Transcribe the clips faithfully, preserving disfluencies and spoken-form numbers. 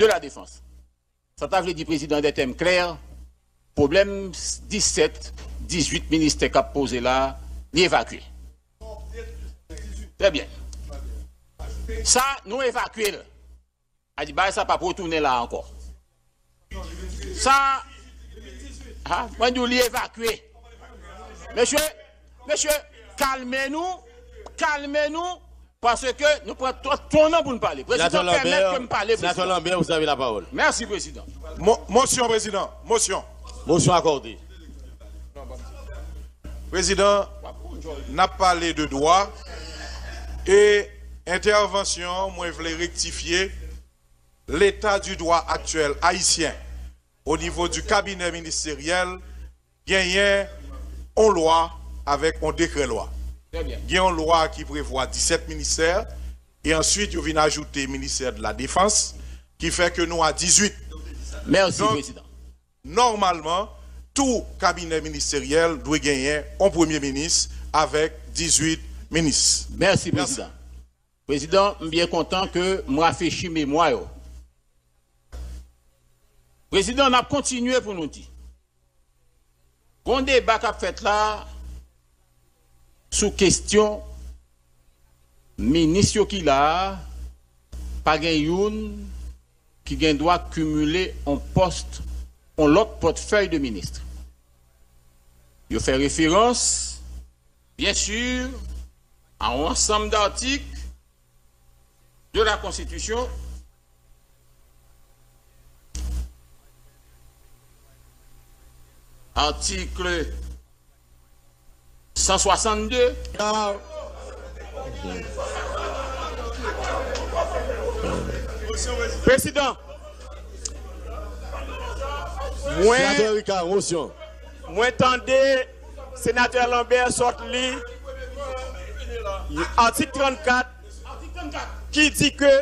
de la Défense. Sa ta vle di, Prezidan, an de tèm klè, pwoblèm disèt, dizuit ministè k ap poze la, li evakye. Trè byen. Sa, nou evakye l. A di, bagay sa p ap retounen la ankò. Sa, ha, mwen di w li evakye. Mesye, mesye, kalme nou, kalme nou, paske nou pran twòp ton nan pou n pale. Prezidan, pèmèt ke m pale, Prezidan. Senatè Lambert, vous avez la parole. Mèsi, Prezidan. Mo-, mosyon, Prezidan, mosyon. Mosyon akòde. Prezidan, n ap pale de dwa e entèvansyon an, mwen vle rektifye l'état du droit actuel haïtien au niveau du cabinet ministériel, genyen yon lwa avèk yon dekrè lwa. Trè byen. Gen yon lwa ki prevwa disèt ministè e answit yo vin ajoute ministè de la defans, ki fè ke nou a dizuit. Mèsi, Donk, Prezidan. Nòmalman, tou kabinè ministeryèl dwe genyen yon premye minis avèk dizuit minis. Mèsi, Prezidan. Prezidan, m byen kontan ke m rafrechi memwa yo. Prezidan, n ap kontinye pou nou di, gon deba k ap fèt la sou kesyon minis yo ki la a, pa gen youn ki gen dwa kimile on pòs, on lòt pòtfèy de minis. Yo fè referans, byen si, a on ansanm datik de la Konstitisyon, atik san swasann de. Prezidan, mwen, Senatè Ricard, mosyon. Mwen tande Senatè Lambert sot li atik trannkat ki di ke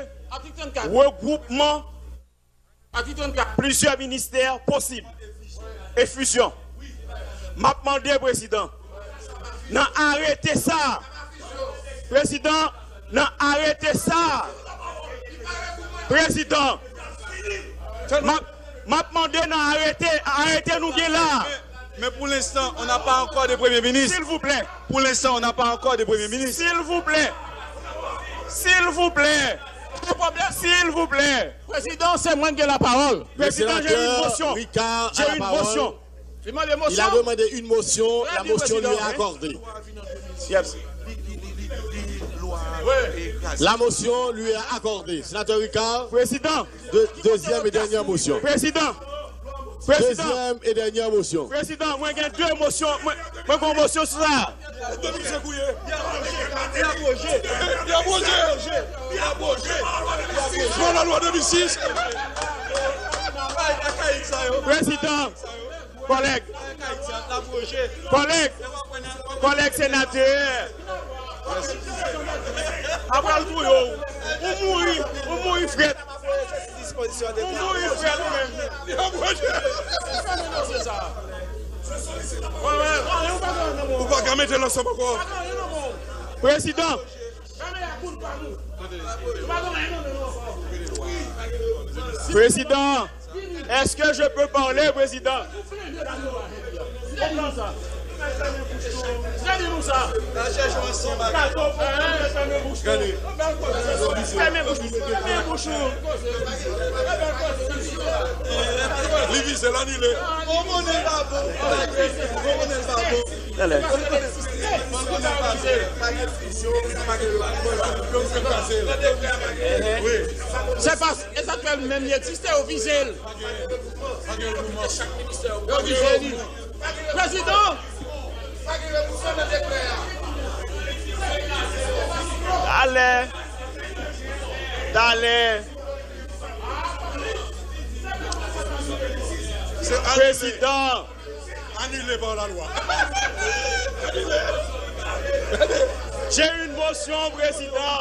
regwoupman plizyè ministè posib e fizyon. M ap mande, Prezidan, nan arete sa, Prezidan, nan arete sa, Prezidan, m ap, m ap mande nan arete, arete nou gen la. Mais pour l'instant, on n'a pas encore de Premier ministre. S'il vous plaît. Pour l'instant, on n'a pas encore de Premier ministre. S'il vous plaît. S'il vous plaît. S'il vous plaît. Président, c'est moi qui ai la parole. Président, j'ai une motion. J'ai une motion. Il a demandé une motion. La motion lui est accordée. Yes. La motion lui est accordée. Sénateur Ricard. Président. De-, deuxième et dernière motion. Président. Président. Deuxième et dernière motion. Président, mwen gen de mosyon. Mwen, mwen gen yon mosyon sou sa. Bon, la loi deux mille six. Président. Kòlèg, kòlèg, kòlèg senatè, apre l touye w, ou mouri, ou mouri frèt, ou mouri frèt ou menm. Ou pa ka mete l ansanm ankò. Prezidan, est-ce que je peux parler, Président? Li vize l, anile. Talè. Se pa, e sa k fè l menm li egziste, yo vize l. Yo vize li. Prezidan! Talè. Talè. Prezidan! Annulé par la loi. J'ai une motion, Président.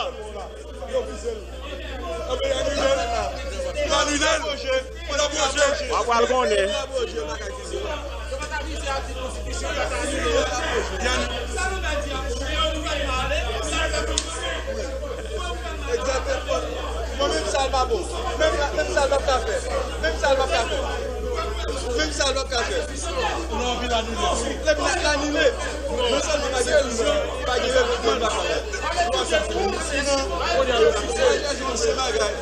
Annulé. Annulé. W ap pral konnen. Sa l pa bon. Menm, menm sa l p ap ka fè. Menm sa l p ap ka fè. Menm sa l p ap ka fè. Lè m nan l anile. Non sèlman pa gen fizyon, pa gen règleman, l pa ka fè. Sinon, se bagay.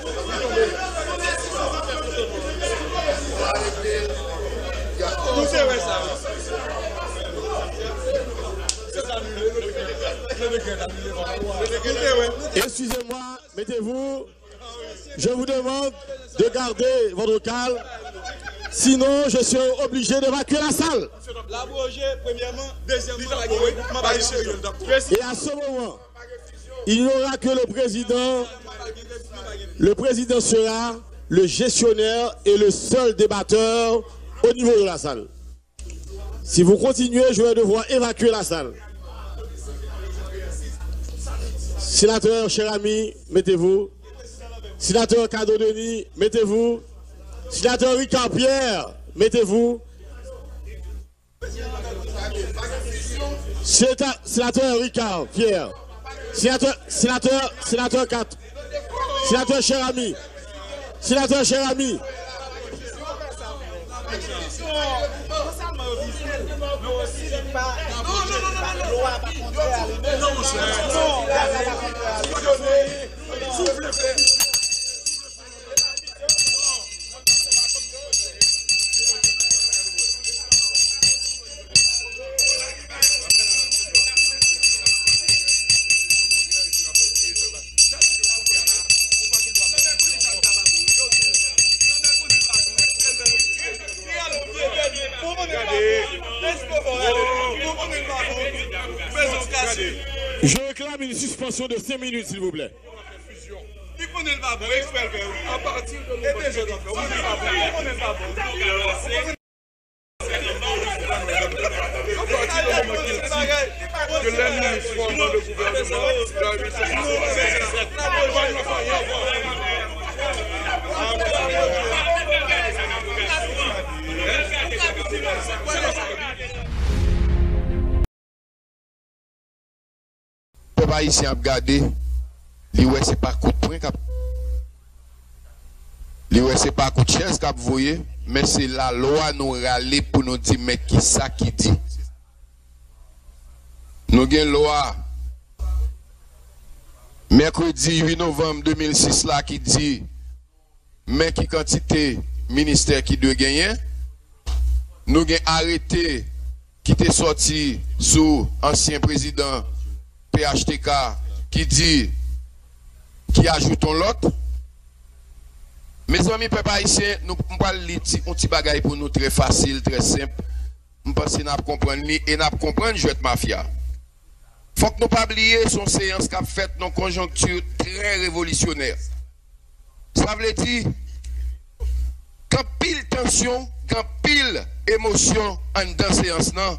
Nou te wè sa. Se sa nou ye. Nou te wè. Excusez-moi, mettez-vous. Je vous demande de garder votre calme. Sinon, je serai obligé d'évacuer la salle. L ap woje, premyèman, dezyèmman, pa gen regroupman, pa gen fizyon. Et à ce moment, il n'y aura que le président. Le président sera le gestionnaire et le seul débatteur au niveau de la salle. Si vous continuez, je vais devoir évacuer la salle. Sénateur Cheramy, mettez-vous. Sénateur Cadeau Denis, mettez-vous. Sénateur Ricard Pierre, mettez-vous. Séta-, sénateur Ricard Pierre. Sénateur, sénateur, sénateur Cat. Sénateur Cheramy. Sénateur Cheramy. Je réclame une suspension de cinq minutes, s'il vous plaît. Li konnen l pa bon, eksprè l fè wi. Apati de moman ke l di, li konnen l pa bon. Li konnen l pa bon. Apati de moman ke l di ke lè minis fòme le gouvèneman, Darwin se pa bon. Pèp ayisyen ap gade, li wè se pa kout pwen k ap, li wè se pa kout chèz k ap voye, men se lalwa nou rale pou nou di, men kisa ki di. Nou gen lwa mèkredi uit novanm de mil sis la ki di, men ki kantite ministè ki dwe genyen. Nou gen arete ki te sòti sou ansyen prezidan P H T K ki di, ki ajoute yon lòt. Mezanmi, pèp ayisyen, nou, m pral li ti, yon ti bagay pou nou, trè fasil, trè senp. M panse n ap konprann li e n ap konprann jwèt mafya. Fòk nou pa bliye, se yon seyans k ap fèt nan yon konjonkti trè revolisyonè. Sa vle di, gen anpil tansyon, gen anpil emosyon anndan seyans lan.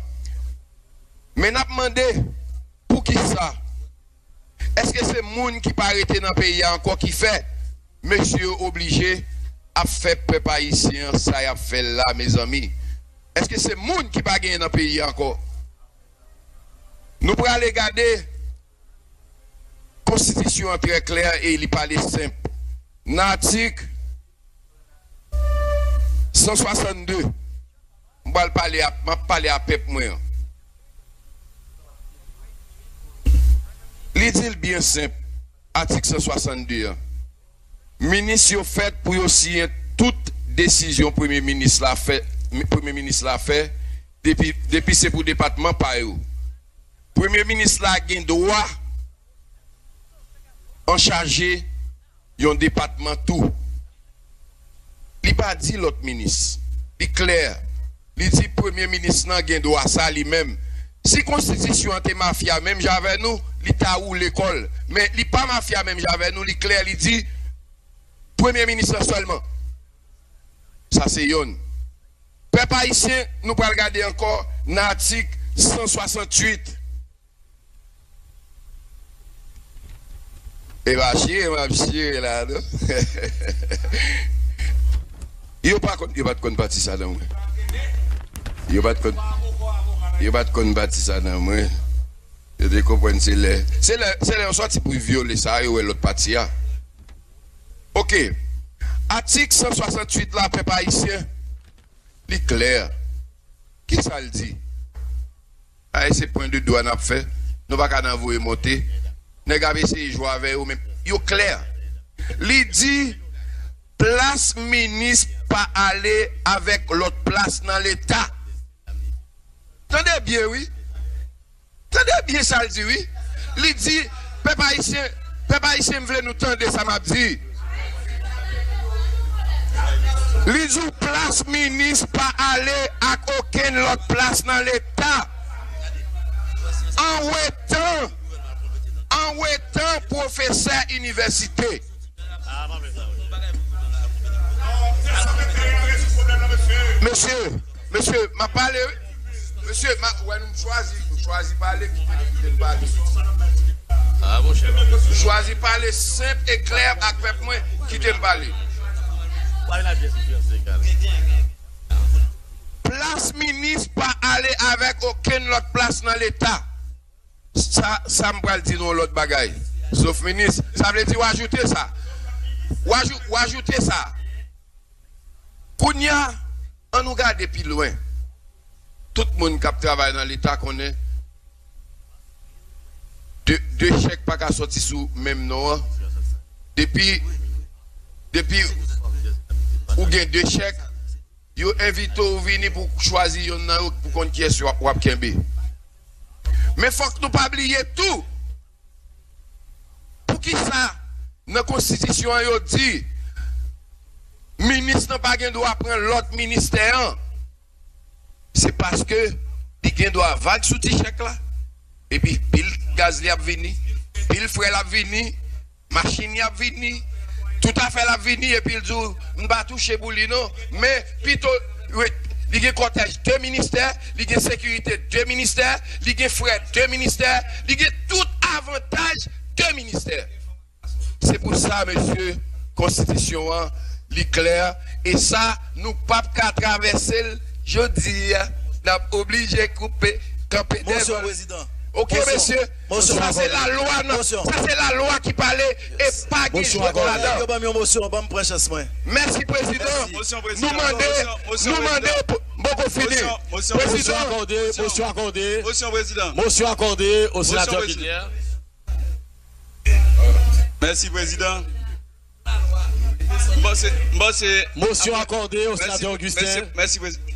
Men n ap mande, poukisa? Èske se moun ki pa rete nan peyi a ankò ki fè mesye yo oblije ap fè pèp ayisyen an sa y ap fè l la, mezanmi? Èske se moun ki pa genyen nan peyi a ankò? Nou prale gade, konstitisyon an trè klè e li pale senp. Nan atik san swasannde, m pral pale a, m ap pale a pèp mwen an. Li di l byen senp, atik san swasannde an. Minis yo fèt pou yo siyen tout desizyon premye minis la fè, premye minis la fè, depi, depi se pou depatman pa yo. Premye minis la gen dwa anchaje yon depatman tou. Li pa di lòt minis. Li klè. Li di premye minis lan gen dwa sa li menm. Si konstitisyon an te mafya menm jan avè nou, li ta woule kò l. Men li pa mafya menm jan avè nou, li klè, li di premye minis lan sèlman. Sa se yonn. Pèp ayisyen, nou pral gade ankò nan atik san swasanntuit. E pa chire, m ap chire la, non? Yo pa konn, yo pa t konn pati sa nan mwen. Yo pa t konn, yo pa t konn pati sa nan mwen. Yo te konprann se lè, se lè, se lè yo sòti pou vyole sa, yo wè lòt pati a. Ok. Atik san swasanntuit la, pèp ayisyen, li klè. Kisa l di? Ay, se pwen de dwa n ap fè. Nou pa ka nan voye monte. Nèg ap eseye jwe avè yo, men yo klè. Li di, plas minis pa ale avèk lòt plas nan Leta. Tande byen, wi. Tande byen sa l di, wi. Li di, pèp ayisyen, pèp ayisyen, m vle nou tande sa m ap di. Li di w plas minis pa ale ak okenn lòt plas nan Leta. An wetan, an wetan pwofesè inivèsite. Mesye, mesye, m ap pale, wi. Mesye, m ap, wè, nou chwazi, nou chwazi pale, kite, kite m pale. M chwazi pale senp e klè ak pèp mwen, kite m pale. Plas minis pa ale avèk okenn lòt plas nan Leta. Sa, sa m pral di nou yon lòt bagay. Sof minis, sa vle di w ajoute sa. W ajou-, w ajoute sa. Kounye a, an nou gade pi lwen. Tout moun k ap travay nan Leta konnen de, de chèk pa ka sòti sou menm non an. Depi, depi ou gen de chèk, yo envite w vini pou w chwazi yonn nan yo pou konn kiyès w ap, w ap kenbe. Men fòk nou pa bliye tou, poukisa nan konstitisyon an yo di minis lan pa gen dwa pran lòt ministè an? Se paske li gen dwa vag sou ti chèk la, epi pil gaz li ap vini, pil frè l ap vini, machin li ap vini, tout afè l ap vini, epi l di w, "M pa touche pou li non." Men pito, wi, li gen kòtèj de ministè, li gen sekirite de ministè, li gen frè de ministè, li gen tout avantaj de ministè. Se pou sa, mesye, konstitisyon an, li klè, e sa, nou p ap ka travèse l jodi a. N ap oblije koupe, kanpe devan. Mosyon, prezidan. Ok, mesye, sa se lalwa, non, sa se lalwa ki pale, e pa gen jwèt ladan. Yo ban m yon mosyon, ban m pran chans mwen. Mèsi, prezidan. Nou mande, nou mande, m poko fini. Prezidan. Mosyon akòde, mosyon akòde. Mosyon, prezidan. Mosyon akòde o senatè Gillier. Mèsi, prezidan. M panse, m panse. Mosyon akòde o senatè Augustin. Mèsi, mèsi, prezidan.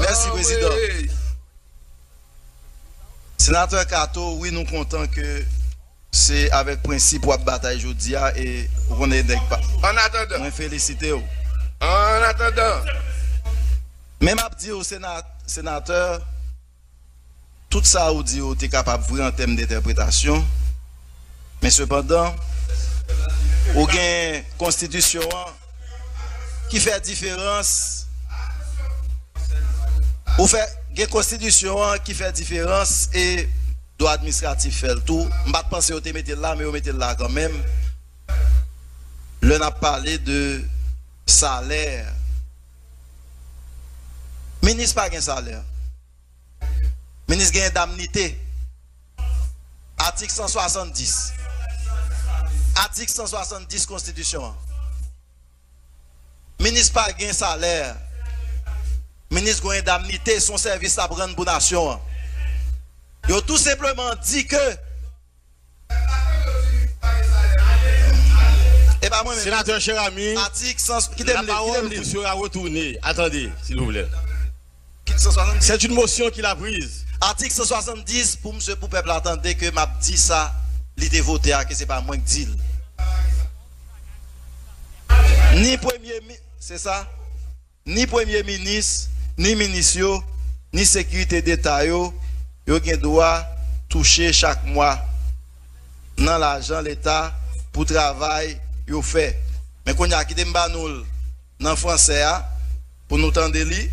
Mèsi, prezidan. Senatè Kato, wi, nou kontan ke se avèk prensip w ap batay jodi a e ou konnen nèg pa. An atandan. Mwen felisite w. An atandan. Men m ap di w, sena-, senatè, tout sa ou di yo te kapab vre an tèm de entèpretasyon, men sepandan, ou gen konstitisyon an ki fè diferans, ou fè, gen konstitisyon an ki fè diferans e dwa administratif fè l tou. M pa t panse yo te mete l la, men yo mete l la kanmenm. Lè n ap pale de salè, minis pa gen salè. Minis gen endamnite. Atik san swasanndis. Atik san swasanndis konstitisyon an. Minis pa gen salè. Minis gen endamnite, se yon sèvis l ap rann pou nasyon an. Yo tou senpleman di ke E pa mwen menm. Senatè Cheramy, atik san, kite m li, kite m li. La parole vous sera retournée. Attendez, s'il vous plaît. Kit san swasanndis. C'est une motion qu'il a prise. Atik san swasanndis pou misye, pou pèp la tande ke m ap di sa li te vote a, ke se pa mwen k di l. Ni premye mi-, se sa? Ni premye minis, ni minis yo, ni sekirite deta yo, yo gen dwa touche chak mwa nan lajan leta pou travay yo fè. Men kounye a, kite m ba nou l nan fransè a pou nou tande li.